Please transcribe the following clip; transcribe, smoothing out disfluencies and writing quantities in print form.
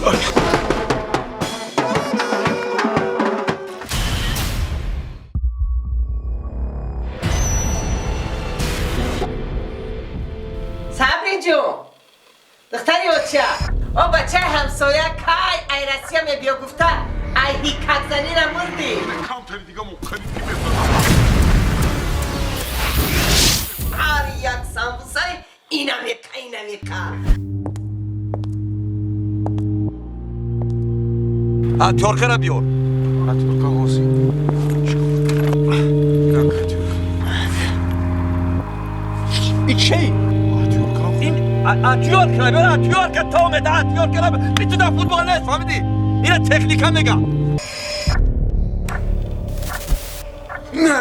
Сабри ҷун, духтари оча, о бачаи ҳамсоя кай ай Россия мебиё гуфта, ай ҳикакзанира мурдӣ. Камтари дига муқариб ки мезанам. Ҳар як самбусаи инамека, инамека. Отвёрткара биёр. Отвёртка ҳозир. Отвёртка. И чӣ? Отвёртка. Ин отвёрткара биёр, отвёртка то мета, отвёрткара. Ту дар футбол нест, фаҳмидӣ? Ина техника мегам. Не.